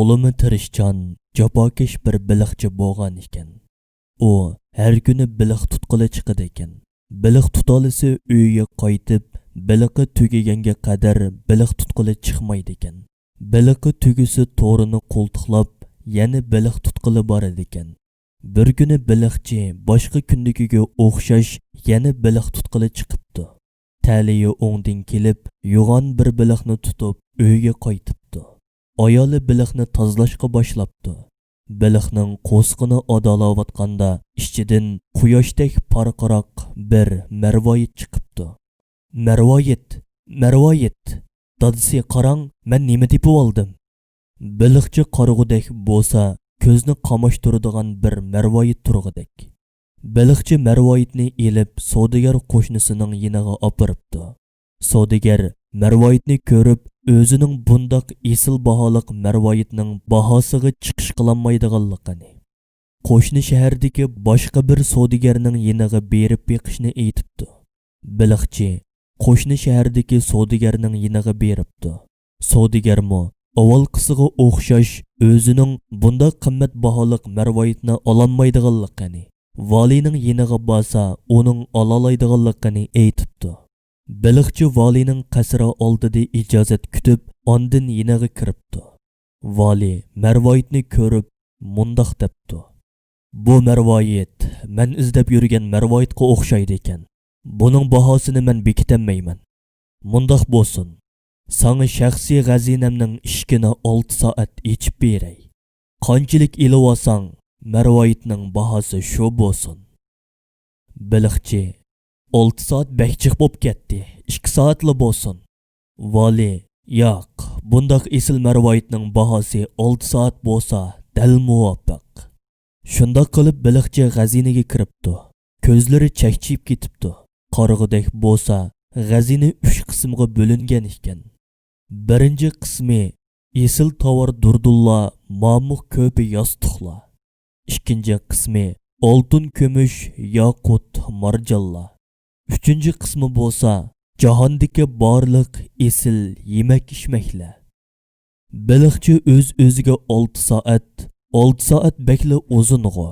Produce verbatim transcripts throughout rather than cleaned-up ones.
تولىمۇ تىرىشچان، جاپاكەش بىر بېلىقچى بولغان ئىكەن. ئۇ ھەر كۈنى بېلىق تۇتقىلى چىقىدىكەن. بېلىق تۇتالىسا ئۆيىگە قايتىپ، بېلىقى تۈگىگەنگە قەدەر بېلىق تۇتقىلى چىقمايدىكەن. بېلىقى تۈگىسە تورىنى قولتۇقلاپ، يەنە بېلىق تۇتقىلى بارىدىكەن. بىر كۈنى بېلىقچى باشقا كۈندىكىگە ئوخشاش يەنە بېلىق تۇتقىلى چىقىپتۇ. تەلىيى ئوڭدىن كېلىپ، يوغان بىر بېلىقنى تۇتۇپ، ئۆيگە قايتىپتۇ. ئايالى بېلىقنى تازىلاشقا باشلاپتۇ. بېلىقنىڭ قورسىقىنى ئادالاۋاتقاندا، ئىچىدىن قۇياشتەك پارقىراق بىر مەرۋايىت چىقىپتۇ. «مەرۋايىت، مەرۋايىت! دادىسى، قاراڭ، مەن نېمە تېپىۋالدىم!» بېلىقچى قارىغۇدەك بولسا، كۆزنى قاماشتۇرىدىغان بىر مەرۋايىت تۇرغۇدەك. بېلىقچى مەرۋايىتنى ئېلىپ، سودىگەر قوشنىسىنىڭ يېنىغا ئاپىرىپتۇ. سودىگەر مەرۋايىتنى كۆرۈپ، ئۆزىنىڭ بۇنداق ئېسىل باھالىق مەرۋايىتنىڭ باھاسىغا چىقىش قىلالمايدىغانلىقىنى، قوشنا شەھەردىكى باشقا بىر سودىگەرنىڭ يېنىغا بېرىپ بېقىشنى ئېيتىپتۇ. بېلىقچى قوشنا شەھەردىكى سودىگەرنىڭ يېنىغا بېرىپتۇ. سودىگەرمۇ ئاۋۋالقىسىغا ئوخشاش ئۆزىنىڭ بۇنداق قىممەت باھالىق مەرۋايىتنى ئالالمايدىغانلىقىنى، ۋالىينىڭ يېنىغا بارسا ئۇنىڭ ئالالايدىغانلىقىنى ئېيتىپتۇ. بېلىقچى ۋالىينىڭ قەسرى ئالدىدا ئىجازەت كۈتۈپ، ئاندىن يېنىغا كىرىپتۇ. ۋالىي مەرۋايىتنى كۆرۈپ مۇنداق دەپتۇ: «بۇ مەرۋايىت مەن ئىزدەپ يۈرگەن مەرۋايىتقا ئوخشايدىكەن. بۇنىڭ باھاسىنى مەن بېكىتەلمەيمەن. مۇنداق بولسۇن، ساڭا شەخسىي خەزىنەمنىڭ ئىشىكىنى ئالتە سائەت ئېچىپ بېرەي. قانچىلىك ئېلىۋالساڭ، مەرۋايىتنىڭ باھاسى شۇ بولسۇن.» بېلىقچى: «ئالتە سائەت بەك جىق بولۇپ كەتتى، ئىككى سائەتلا بولسۇن.» ۋالىي: «ياق، بۇنداق ئېسىل مەرۋايىتنىڭ باھاسى ئالتە سائەت بولسا دەل مۇۋاپىق.» شۇنداق قىلىپ بېلىقچى خەزىنىگە كىرىپتۇ. كۆزلىرى چەكچىيىپ كېتىپتۇ. قارىغۇدەك بولسا، خەزىنە ئۈچ قىسىمغا بۆلۈنگەن ئىكەن. بىرىنچى قىسمى ئېسىل تاۋار دۇردۇنلار، مامۇق كۆپە ياستۇقلار. ئىككىنچى قىسمى ئالتۇن كۈمۈش، ياقۇت مارجانلار. ئۈچىنچى قىسمى بولسا جاھاندىكى بارلىق ئېسىل يېمەك ئىچمەكلەر. بېلىقچى ئۆز-ئۆزىگە: «ئالتە سائەت، ئالتە سائەت بەكلا ئۇزۇنغۇ.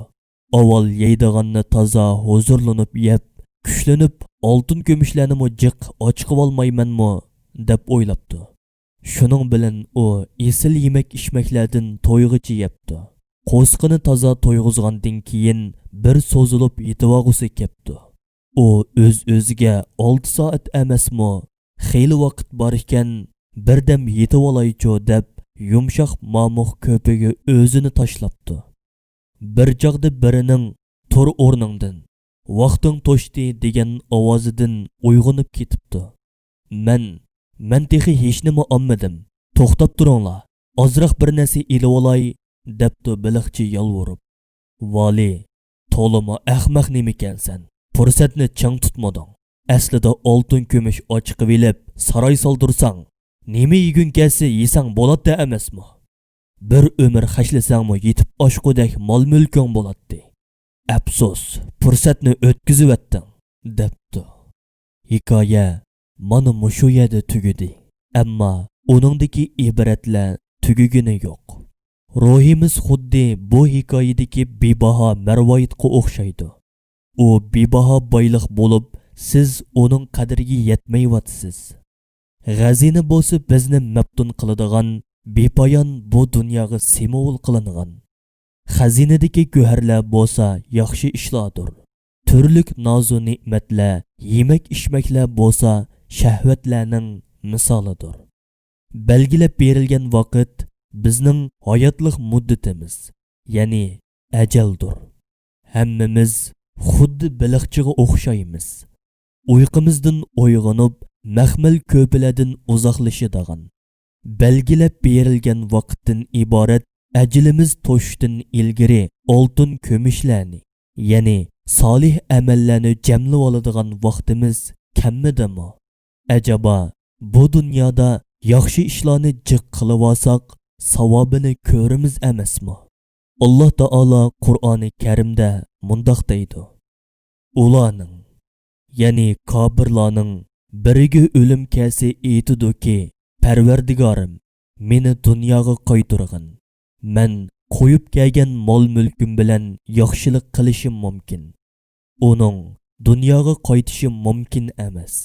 ئاۋۋال يەيدىغاننى تازا ھۇزۇرلىنىپ يەپ، كۈچلىنىپ، ئالتۇن كۈمۈشلەرنىمۇ جىق ئاچىقىۋالمايمەنمۇ؟» دەپ ئويلاپتۇ. شۇنىڭ بىلەن ئۇ ئېسىل يېمەك-ئىچمەكلەردىن تويغىچە يەپتۇ. قورسىقىنى تازا تويغۇزغاندىن كېيىن، بىر سوزۇلۇپ يېتىۋالغۇسى كەپتۇ. ئۇ ئۆز-ئۆزىگە: «ئالتە سائەت ئەمەسمۇ؟ خېلى ۋاقىت بار ئىكەن، بىردەم يېتىۋالايچۇ» دەپ، يۇمشاق مامۇق كۆپىگە ئۆزىنى تاشلاپتۇ. بىر چاغدا بىرىنىڭ «تۇر ئورنۇڭدىن، ۋاقتىڭ توشتى» دېگەن ئاۋازىدىن ئويغىنىپ كېتىپتۇ. «مەن، مەن تېخى ھېچنېمە ئالمىدىم. توختاپ تۇرۇڭلار، ئازراق بىر نەرسە ئېلىۋالاي» دەپتۇ بېلىقچى يالۋۇرۇپ. ۋالىي: «تولىمۇ ئەخمەق نېمىكەنسەن، پۇرسەتنى چىڭ تۇتمىدىڭ. ئەسلىدە ئالتۇن كۈمۈش ئاچىقىۋېلىپ ساراي سالدۇرساڭ، نېمە يېگۈڭ كەلسە يېسەڭ بولاتتى ئەمەسمۇ؟ بىر ئۆمۈر خەجلىسەڭمۇ يېتىپ ئاشقۇدەك مال-مۈلكۈڭ بولاتتى. ئەپسۇس، پۇرسەتنى ئۆتكۈزۈۋەتتىڭ» دەپتۇ. ھېكايە مانا مۇشۇ يەردە تۈگىدى. ئەمما ئۇنىڭدىكى ئىبرەتلەر تۈگىگىنى يوق. روھىمىز خۇددى بۇ ھېكايىدىكى بىباھا مەرۋايىتقا ئوخشايدۇ. ئۇ بىباھا بايلىق بولۇپ، سىز ئۇنىڭ قەدرىگە يەتمەيۋاتىسىز. خەزىنە بولسا بىزنى مەپتۇن قىلىدىغان بىپايان بۇ دۇنياغا سىمۋول قىلىنغان. خەزىنىدىكى گۆھەرلەر بولسا ياخشى ئىشلاردۇر. تۈرلۈك نازۇ نېمەتلەر، يېمەك-ئىچمەكلەر بولسا شەھۋەتلەرنىڭ مىسالىدۇر. بەلگىلەپ بېرىلگەن ۋاقىت بىزنىڭ ھاياتلىق مۇددىتىمىز، يەنى ئەجەلدۇر. ھەممىمىز خۇددى بېلىقچىغا ئوخشايمىز. ئۇيقۇمىزدىن ئويغىنىپ، مەخمەل كۆپىلەردىن ئۇزاقلىشىدىغان، بەلگىلەپ بېرىلگەن ۋاقىتتىن ئىبارەت ئەجىلىمىز توشۇشتىن ئىلگىرى ئالتۇن كۈمۈشلەرنى، يەنى سالىھ ئەمەللەرنى جەملىۋالىدىغان ۋاقتىمىز كەممىدىمۇ؟ ئەجەبا، بۇ دۇنيادا ياخشى ئىشلارنى جىق قىلىۋالساق، ساۋابىنى كۆرىمىز ئەمەسمۇ؟ ئاللا تائالا قۇرئانى كەرىمدە مۇنداق دەيدۇ: «ئۇلارنىڭ، يەنى كاپىرلارنىڭ بىرىگە ئۆلۈم كەلسە ئېيتىدۇكى، پەرۋەردىگارىم، مېنى دۇنياغا قايتۇرغىن. مەن قويۇپ كەلگەن مال-مۈلكۈم بىلەن ياخشىلىق قىلىشىم مۇمكىن. ئۇنىڭ دۇنياغا قايتىشى مۇمكىن ئەمەس.